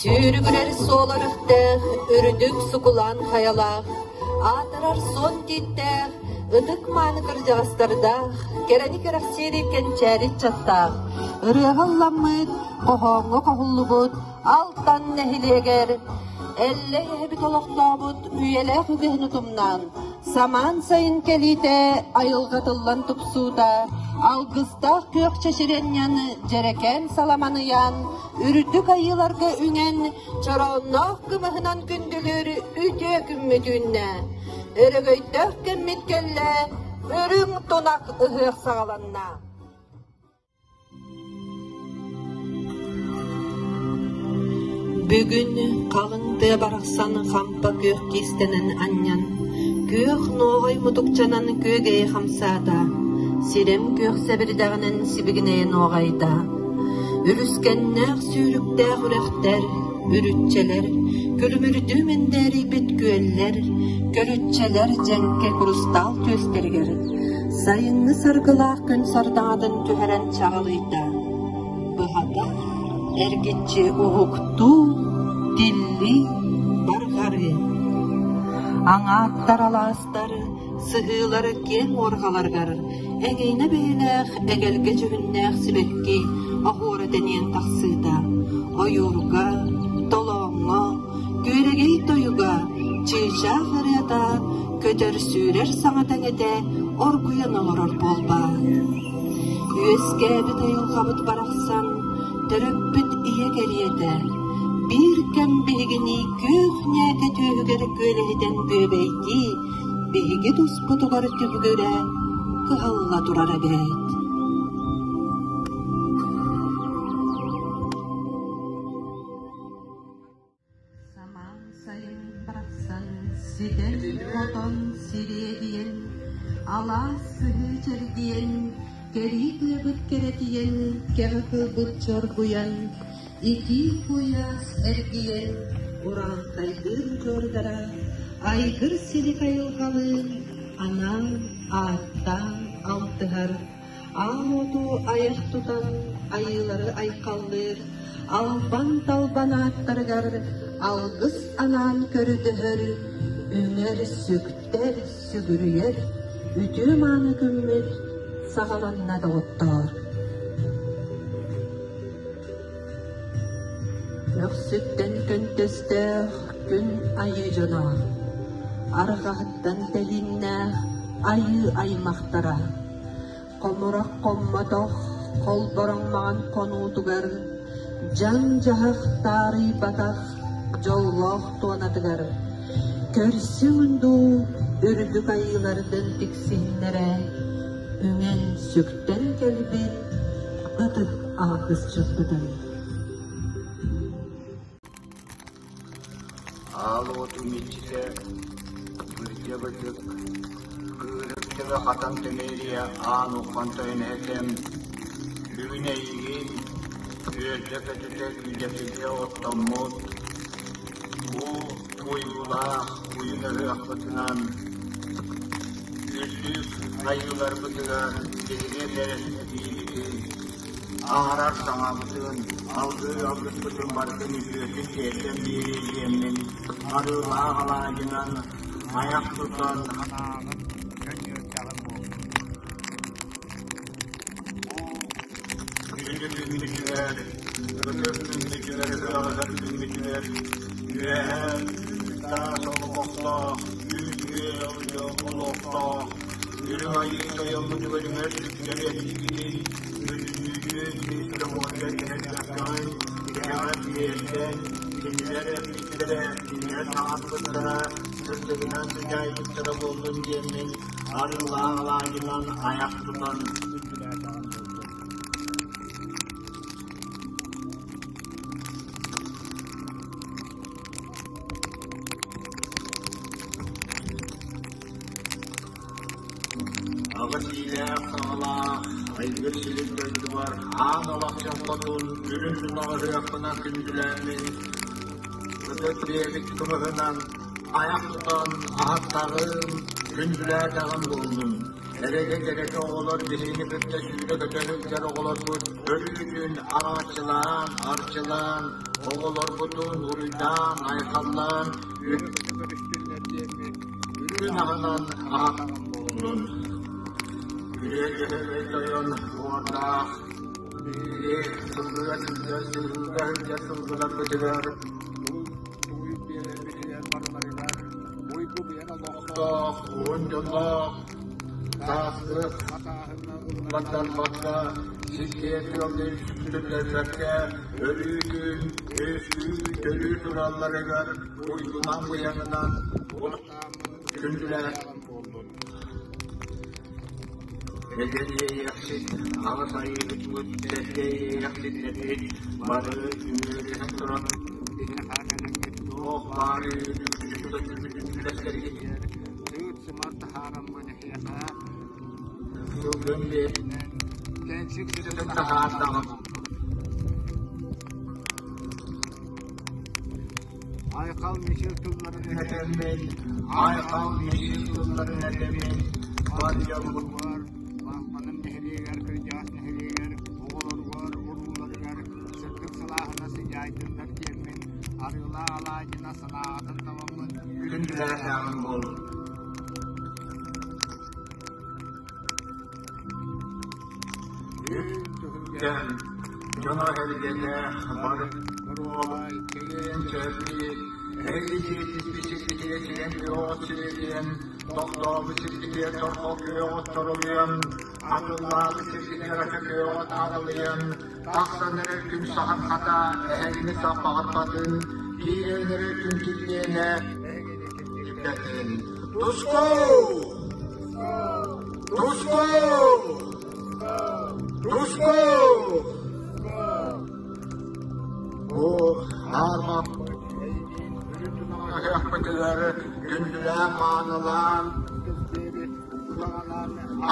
Сүүрүгүрэр суол өрүхтээх, үрдүк сукулаан хайалаах, аатырар суон тииттээх, ытык мааны кырдьаҕастардаах, кэрэни кэрэхсиири кэнчээри ыччаттаах, ырыаҕа ылламмыт, хоһооҥҥо хоһуллубут Алтан нэһилиэгэр Эллэй эһэбит олохтообут үйэлээх үгэһин утумнаан, самаан сайын кэлиитэ айылҕа тыллан тупсуута, алгыстаах күөх чэчирэнньэн дьэрэкээн саламаныйан, үрдүк айыыларга үҥэн, чороонноох кымыһынан күндүлүүр үтүө күммүт үүннэ. Өрөгөйдөөх кэммит кэллэ, үрүҥ тунах ыһыах саҕаланна. Бүгүн халыҥ тыа барахсан хампа күөх киистэнэн анньан, күөх нуоҕай мутукчанан күөгэйи хамсаата, сирэм күөх сэбирдэҕинэн сибигинэйэ нуоҕайда. Үлүскэннээх сүүрүктээх үрэхтэр, үрүччэлэр, күлүмүрдүү мэндээрийбит күөллэр, көлүччэлэр дьэҥкэ курустаал түөстэригэр сайыҥҥы саргылаах күн сардаҥатын түһэрэн чаҕылыйда. Быһата, эргиччи уһуктуу, тиллии, барҕарыы. Аҥааттар алаастар сыһыылары киэҥ уорҕаларыгар эҥэйнэ бэйэлээх эгэлгэ дьүһүннээх сибэкки оһуора тэнийэн тахсыыта, ойуурга, толооҥҥо, күөрэгэй тойуга, чыычаах ырыата, көтөр-сүүрэр саҥата эҥэтэ оргуйан олорор буолбаат. Үөскээбит айылҕабыт барахсан төрөппүт ийэ кэриэтэ, биир кэм биһигини күөх ньээкэ түөһүгэр күөлэһитэн бүөбэйдии, биһиги туспутугар түбүгүрэ кыһалла турар эбээт. Самаан сайын барахсан ситэн-хотон сириэдийэн, алаас сыһыы чэрдийэн, кэрии тыабыт кэрэтийэн, кэҕэ кылбыт чоргуйан, итии куйаас эргийэн, урааҥхайдыыр удьуордара айгыр силик айылҕалыын анаан ааттаан алтыһар Аал уоту айах тутан айыылары айхаллыыр, албан-талбан ааттарыгар алгыс анаан көрдөһөр, үҥэр-сүктэр, сүгүрүйэр үтүө-мааны күммүт саҕаланна доҕоттоор. Көхсүттэн көнтөстөөх күн айыы дьоно, арҕаһыттан тэлииннээх айыы аймахтара Хомурах хоммотох холбороҥ маҥан хонуутугар, дьаҥ-дьаһах таарыйбатах дьоллоох туонатыгар, көрсүҥ дуу үрдүк айыылардын тиксиһиннэрэ, үҥэн-сүктэн кэлбит ытык алгысчыппытын. Аал уотун иччитэ Бырдьа-быдьык, кыырык төбө хатан тэмиэрийэ аан уххан тойон эһэтэм, бүгүн эйигин үөрдэ-көтүтэ күүдэпчитэ оттоммут, бу уйгулаах уйун ыһыахпытынан үрдүк айыыларбытыгар биһиги бэрэстэбиилитин Аһарар саҥабытын, алгыы алгыспытын барытын үтүөтүн тиэрдэн биэриэ диэммин, арыылаах алаадьынан айах тутан анаабыт көнньүөрдэҕим буоллун. Күндү күммүтүгэр, ытык күммүтүгэр, ыһыаҕыһар күммүтүгэр, үөһээ таас олбохтоох, үүт үөл олохтоох, Үрүҥ Айыы Тойоммутугар үҥэр сүктэр эбиигитин, бүтүннүүтүн микрофоҥҥа түһэрбэккэҕин, тиһэҕэр тириэрдэн, кинилэр эппиттэрэ, кинилэр саҥарбыттара, сырдыгынан сыдьаайбыттара буоллун диэммин, арыылаах алаадьынан айах тутан күндүлээтэҕим буоллун. Аҕыс иилээх-саҕалаах айгыр силик дойдубар аан олохсун хотун үрүҥ тунаҕы ыһыахпынан күндүлээммин, ытык биэбит кымыһынан айах тутан аһаттаҕым, күндүлээтэҕим буоллун. Эрэгэ-кэрэкэ оҕолор биһигини кытта сүүрэ-көтө сылдьар оҕолорбут өрүүтүн араҥаччылаан, арчылаан, оҕолорбутун уруйдаан, айхаллаан, үөрэ-көтө көрүстүннэр диэммит үрүҥ аһынан аһатаҕын буоллун. Үрүө Дьөһөгөй Тойон уордаах биһиги сылгыга сылдьар, сыһыыга сылдьар сылгыларбытыгар Тугуй биэрэрбитигэр барыларыгар уйгу быйаҥ олохтоох, уһун дьоллоох, сааскы улардарбакка, сиргэ тыалга сүтүрдэрбэккэ, өрүүтүн, үөскүү, төрүү туралларыгар уйгунан быйаҥынан күндүлээх буоллун. Эдэр иэйэхсит, аҕыс айыыһыппыт, сэргэ иэйэхситтэрбит бары үмүөрүһэн туран туох баар үөрүүбүтүн Сыт-сымар таһаараммын эһиэхэ сылгым биэтинэн кэнсик сытын таһаардаҕым. Айхал мичил тылларын Этэммин, айхал мичил тылларын этэммин, бар дьоммут Бар Лаахпаным нэһилиэгэр, кырдьаҕас нэһилиэгэр, оҕолоругар, урууларыгар сырдык сылааһына сыдьаайдыннар диэммин, арыылаах алаадьына санааҕытын табаммын күндүлээтэҕим буоллун. Үт дьоно-сэргэтэ бары Боруобай, кэлиэн сөбүй, эһиги сиэтиспит сиргитигэр сирэн күөҕүт сириэдийэн, тохтообут сиргитигэр торҕо күөҕүт торолуйан, атыллаабыт сиргитигэр ача күөҕүт аралыйан, тахсан эрэр күн саһархата эһигини саппаҕырбатын, киирэн эрэр күн килбиэнэ эһигини киртийбэтин. Туску! Туску! Туску! Бу аармаппыт ыһыахпытыгар күндүлээн-маанылаан,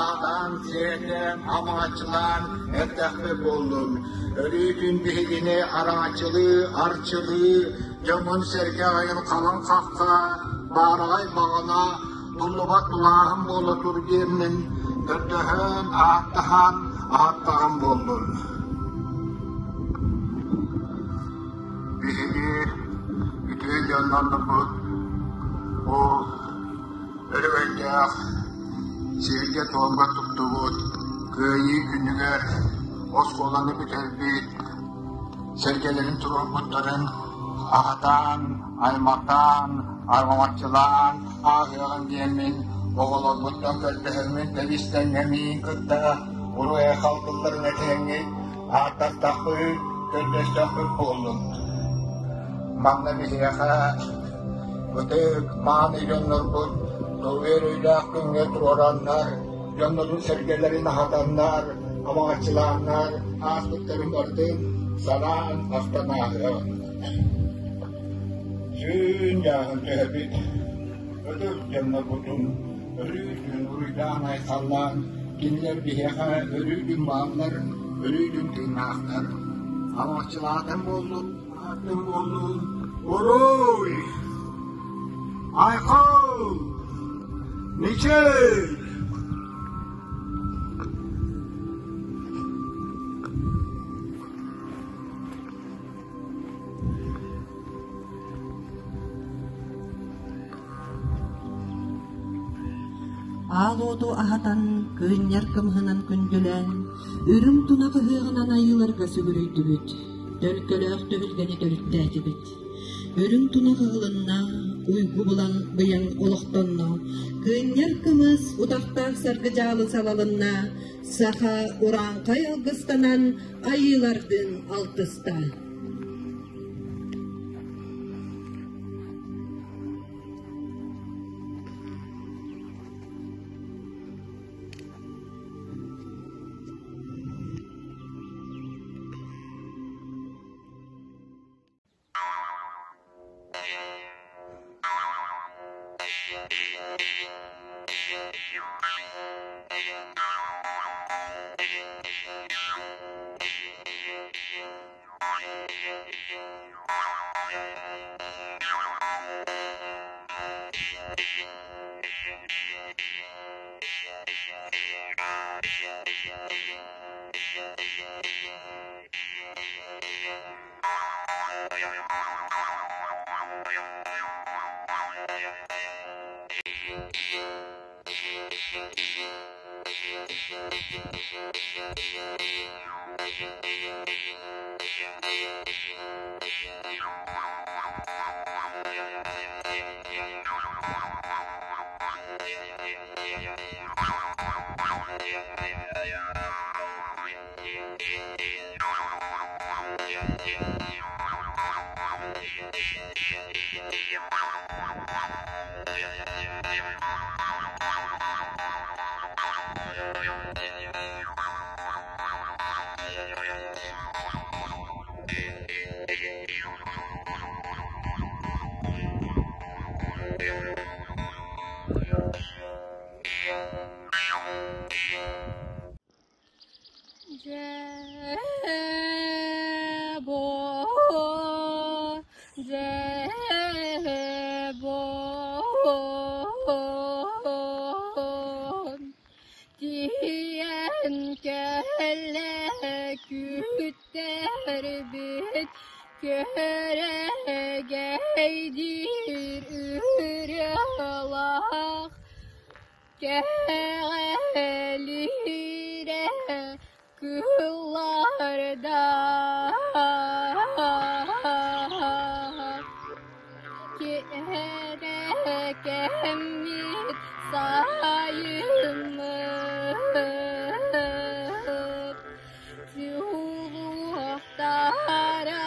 аатаан-сиэтээн, амаҕаччылаан эрдэхпит буоллун. Өрүүтүн биһигини араҥаччылыы, арчылыы, дьоҥҥун-сэргэ аҕайын халыҥ хахха, баараҕай баҕана, туллубат тулааһын буола тур диэммин көрдөһөн, ааттаһан, аһаттаҕым буоллун. Биһиги үтүө дьоннорбут бу өрөгөйдөөх сиргэ-туомҥа туттубут Кыайыы күнүгэр оскуоланы бүтэрбит сэргэлэрин туруорбуттарын аҕатаан, аймахтаан, арҕамаччылаан ааһыаҕын диэммин оҕолорбуттан көрдөһөммүн тэбис-тэҥҥэ миигин кытта уруй-айхал тылларын этиһэҥҥит ааттастахпыт, көрдөстөхпүт буоллун. Манна биһиэхэ ытык мааны дьоннорбут үөрүүлээх күҥҥэ туруораннар, дьоннорун-сэргэлэрин аһатаннар, амаҕаччылааннар ааспыттарын барытын санаан ахтан ааһыаҕын. Сүүн дьааһын түһэбит, ытык дьоннорбутун өрүүтүн уруйдаан-айхаллаан, кинилэр биһиэхэ өрүүтүн бааллар, өрүүтүн тыыннаахтар. Амаҕаччылаатан буоллун, аһаттан буоллун, уруй! Айхал! Мичил! Аал уоту аһатан, кыынньар кымыһынан күндүлээн, үрүҥ тунах ыһыаҕынан айыыларга сүгүрүйдүбүт, төлкөлөөх түһүлгэни төрүттээтибит. Үрүҥ тунах ыһылынна, уйгу булан быйаҥ олохтонно, кыынньар кымыс утахтаах саргы дьаалы салалынна, саха урааҥхай алгыстанан айыылардыын алтыста. Дьээ-боо, дьээ-боо, тиийэн кэллэ күттэрбит күөрэгэйдиир ырыалаах Кэҕэлиирэ кыыллардаах, кэрэ кэммит сайыммыт суулуохтара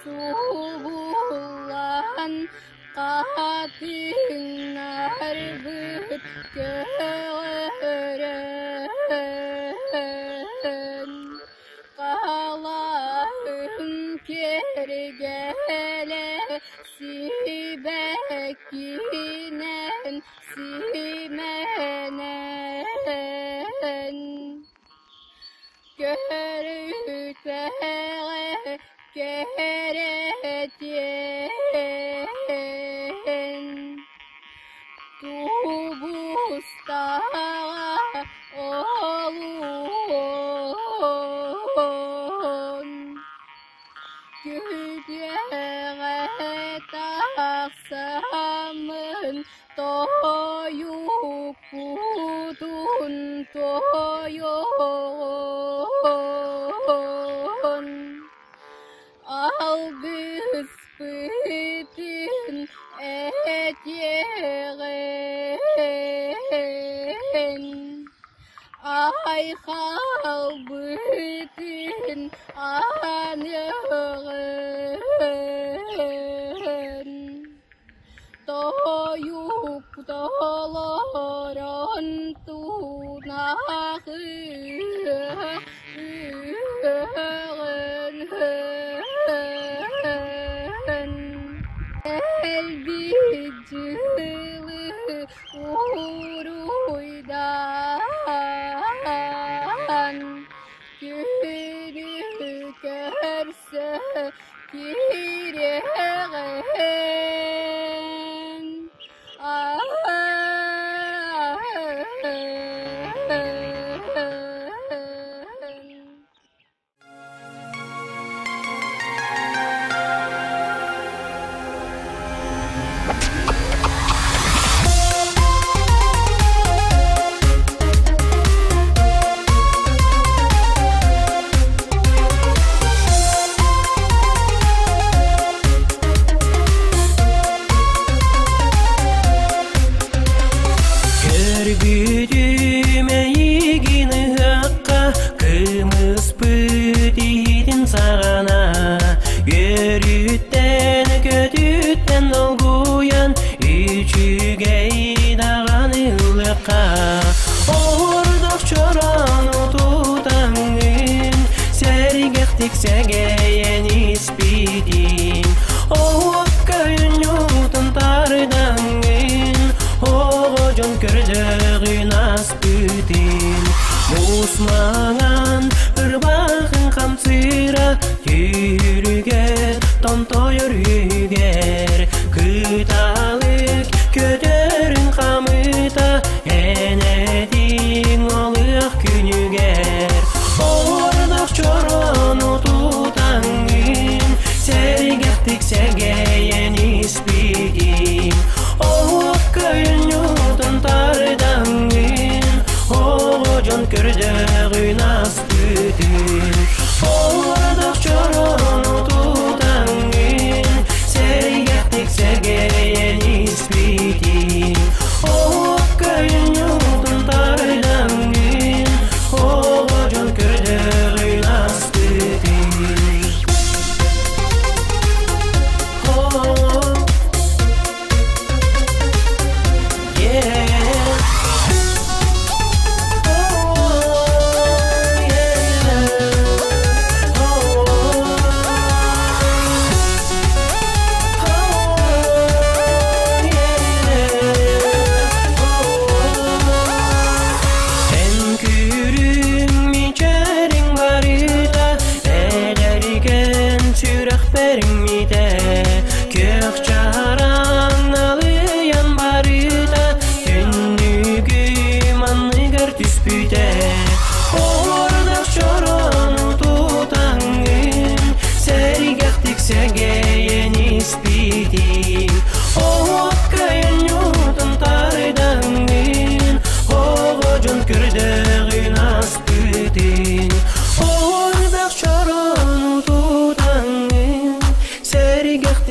субуллан Хатыҥнарбыт көҕөрөн, халаһым киэргэлэ сибэккинэн симэнэн Көрүтэҕэ кэрэтиэн, тубустаҕа олуон, күтүөҕэ тахсаммын Тойукпутун туойуон, алгыспытын этиэҕин, айхалбытын аныаҕын. Тойук толорон тунаахы ыһыаҕын Элбит дьылы уруйдаан күнү көрсө киириэҕин Көрбүтүм эйигин ыһыахха кымыспыт иһитин саҕана үөрүүттэн көтүттэн долгуйан үчүгэй даҕаны ылыахха Оһордох чороон утутаҥҥын сэргэхтик сэгэйэн испитим Оһуокка үнньуутун тардаҥҥын оҕо дьон көрдөҕүн аспытын Муус маҥан ырбаахын хамсыыра түүрүгэр томтойор үгэр кыталык көтөрүн хамыта эн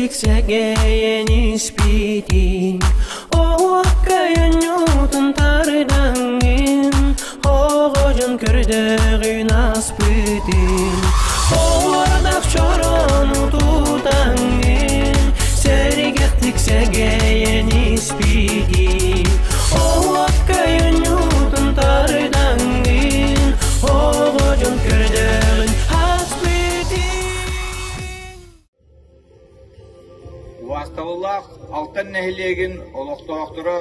Сэргэхтик сэгэйэн испитин, Оһуокка өнньуутун тардаҥҥын, Оҕо дьон көрдөҕүн аспытын, Оҕордох чорону тутаҥҥын, Сэргэхтик сэгэйэн испитин, Оһуокка өнньуутун тардаҥҥын, Оҕо дьон көрдөҕүн аспытын. Убаастабыллаах Алтан нэһилиэгин олохтоохторо,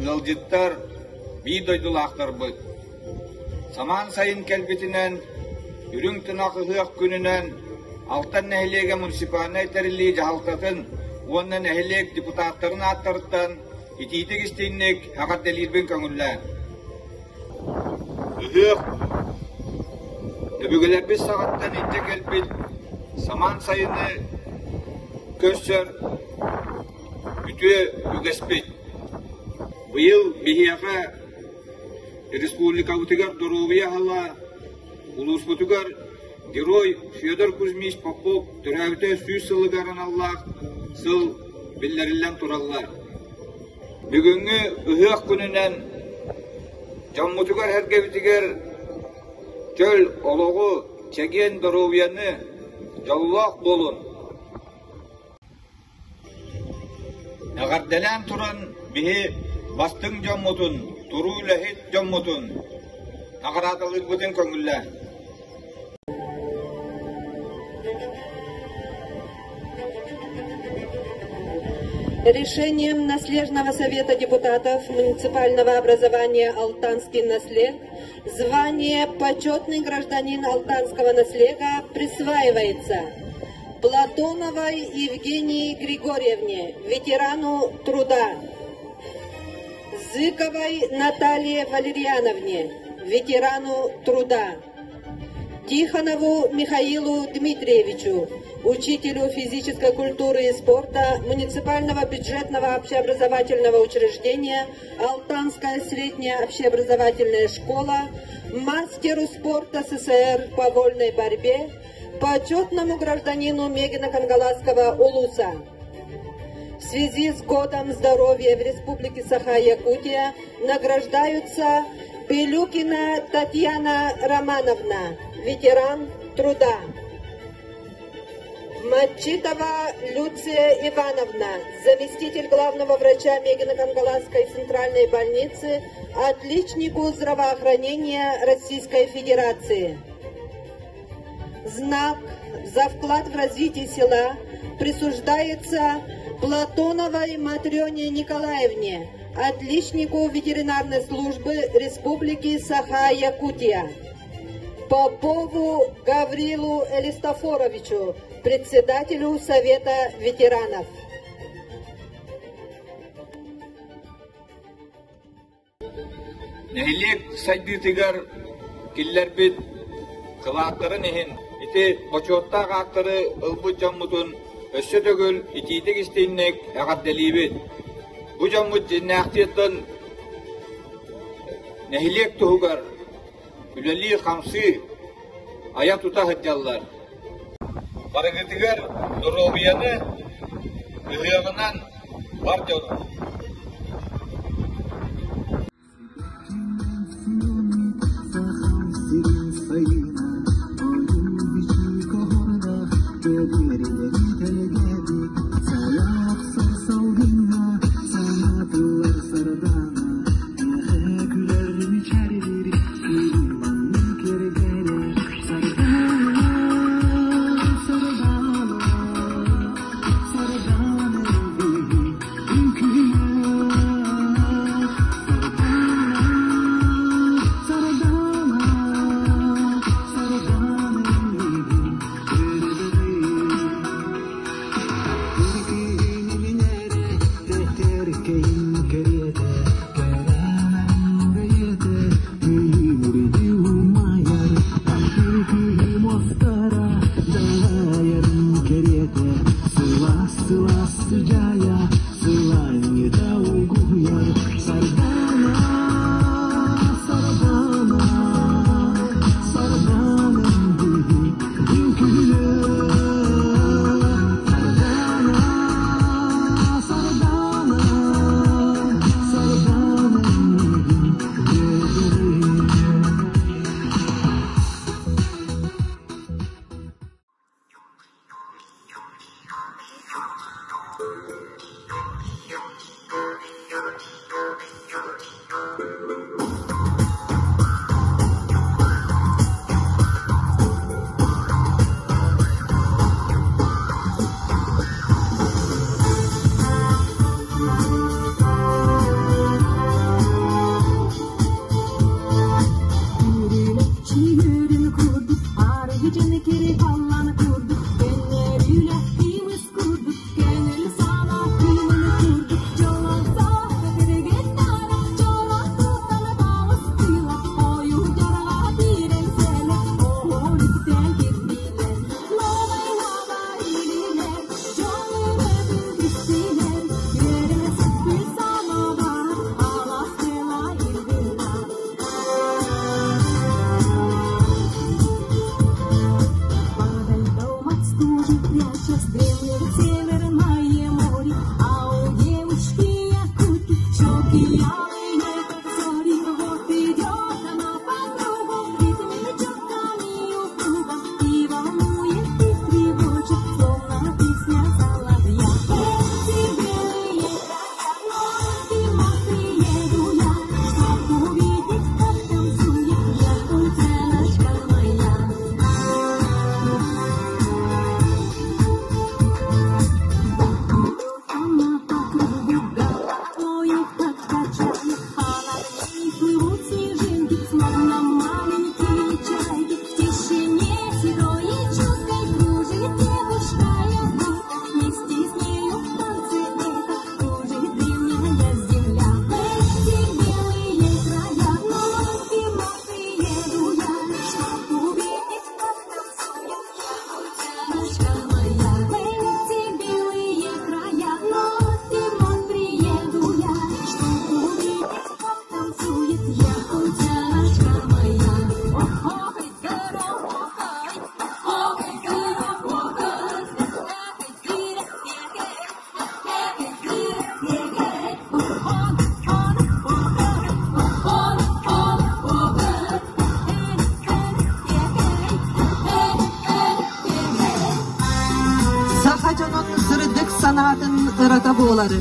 ыалдьыттар, биир дойдулаахтарбыт! Самаан сайын кэлбитинэн, Үрүҥ тунах ыһыах күнүнэн Алтан нэһилиэгэ муниципальнай тэриллии дьаһалтатын уонна нэһилиэк депутаттарын ааттарыттан итиитик-истиҥник эҕэрдэлиирбин көҥүллээн. Ыһыах өбүгэлэрбит саҕаттан илдьэ кэлбит самаан сайыны көрсөр үтүө үгэспит. Быйыл биһиэхэ республикабытыгар доруобуйа аһала, улууспутугар герой Федор Кузьмич Попов төрөөбүтэ 100 сылыгар аналлаах сыл биллэриллэн тураллар. Бүгүҥҥү ыһыах күнүнэн дьоммутугар-сэргэбитигэр чөл олоҕу, чэгиэн доруобуйаны, дьоллоох буолун! Эҕэрдэлээн туран биһи бастыҥ дьоммутун, туруу үлэһит дьоммутун наҕараадалыырбытын көҥүллээҥ. Решением Наслежного совета депутатов муниципального образования «Алтанский наслег» звание «Почетный гражданин Алтанского наслега» присваивается Платоновой Евгении Григорьевне, ветерану труда, Зыковой Наталье Валерьяновне, ветерану труда, Тихонову Михаилу Дмитриевичу, учителю физической культуры и спорта муниципального бюджетного общеобразовательного учреждения Алтанская средняя общеобразовательная школа, мастеру спорта СССР по вольной борьбе, почетному гражданину Мегино-Кангаласского улуса. В связи с Годом здоровья в Республике Саха-Якутия награждаются Пелюкина Татьяна Романовна, ветеран труда. Мачитова Люция Ивановна, заместитель главного врача Мегино-Кангаласской центральной больницы, отличнику здравоохранения Российской Федерации. Знак за вклад в развитие села присуждается Платоновой Матрёне Николаевне, отличнику ветеринарной службы Республики Саха-Якутия. Попову Гаврилу Элистофоровичу, председателю Совета ветеранов. Нэһилиэк сайдыытыгар киллэрбит кылааттарын иһин ити бочуоттаах ааттары ылбыт дьоммутун өссө төгүл итиитик-истиҥник эҕэрдэлиибит. Бу дьоммут дьиҥнээхтиттэн нэһилиэк туһугар үлэлии-хамсыы, айа-тута сылдьаллар. Барыгытыгар доруобуйаны, ыһыаҕынан бар дьону! Саха дьонун сырдык санаатын ырата буолар.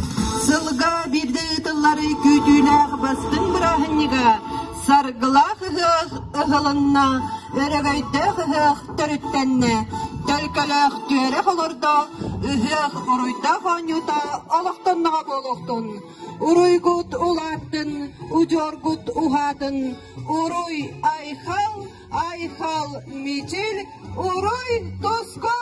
Сылга биирдэ ыытыллар күүтүүлээх бастыҥ бырааһынньыга саргылаах ыһыах ыһылынна, өрөгөйдөөх ыһыах төрүттэннэ, төлкөлөөх түөрэх олордо, ыһыах уруйдаах оонньуута олохтонноҕо буолуохтун. Уруйгут улааттын, удьуоргут уһаатын, уруй айхал, айхал мичил, уруй туску!